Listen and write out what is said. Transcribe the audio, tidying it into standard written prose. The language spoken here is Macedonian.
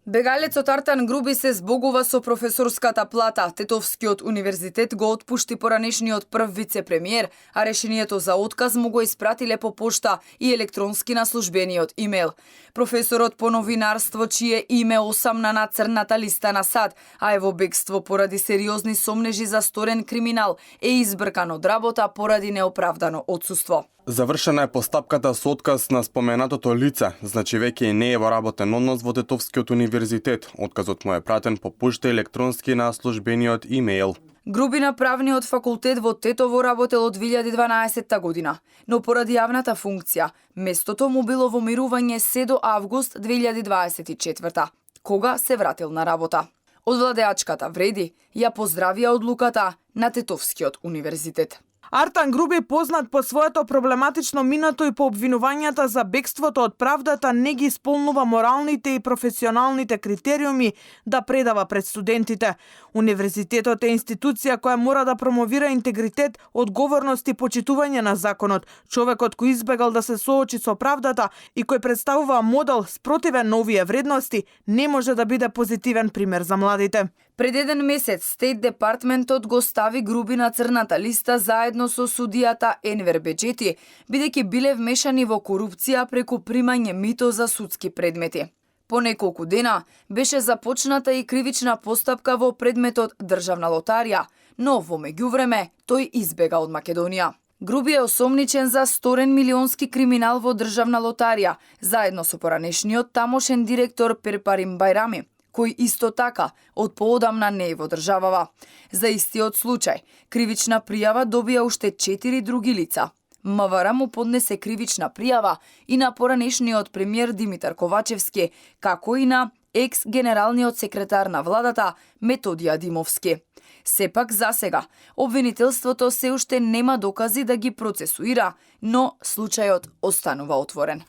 Бегалецот Артан Груби се збогува со професорската плата. Тетовскиот универзитет го отпушти поранешниот прв вице-премиер, а решението за отказ му го испратиле по пошта и електронски на службениот имейл. Професорот по новинарство, чие име осамна на црната листа на САД, а е во бегство поради сериозни сомнежи за сторен криминал, е избркан од работа поради неоправдано отсуство. Завршена е постапката со отказ на споменатото лице, значи веќе не е во работен однос во Тетовскиот универзитет. Отказот му е пратен по пошта електронски на службениот имейл. Груби на правниот факултет во Тетово работел од 2012 година, но поради јавната функција, местото му било во мирување се до август 2024, кога се вратил на работа. Од владеачката вреди ја поздравија одлуката на Тетовскиот универзитет. Артан Груби, познат по своето проблематично минато и по обвинувањата за бегството од правдата, не ги исполнува моралните и професионалните критериуми да предава пред студентите. Универзитетот е институција која мора да промовира интегритет, одговорност и почитување на законот. Човекот кој избегал да се соочи со правдата и кој представува модел спротивен на овие вредности, не може да биде позитивен пример за младите. Пред еден месец Стейт Департментот го стави Груби на црната листа заедно со судијата Енвер Беџети, бидејќи биле вмешани во корупција преку примање мито за судски предмети. По неколку дена беше започната и кривична постапка во предметот Државна лотарија, но во меѓувреме тој избега од Македонија. Груби е осомничен за сторен милионски криминал во Државна лотарија, заедно со поранешниот тамошен директор Перпарим Бајрами, кој исто така од поодамна не е во државава. За истиот случај, кривична пријава добија уште 4 други лица. МВР му поднесе кривична пријава и на поранешниот премиер Димитар Ковачевски, како и на екс-генералниот секретар на владата Методија Димовски. Сепак засега, обвинителството се уште нема докази да ги процесуира, но случајот останува отворен.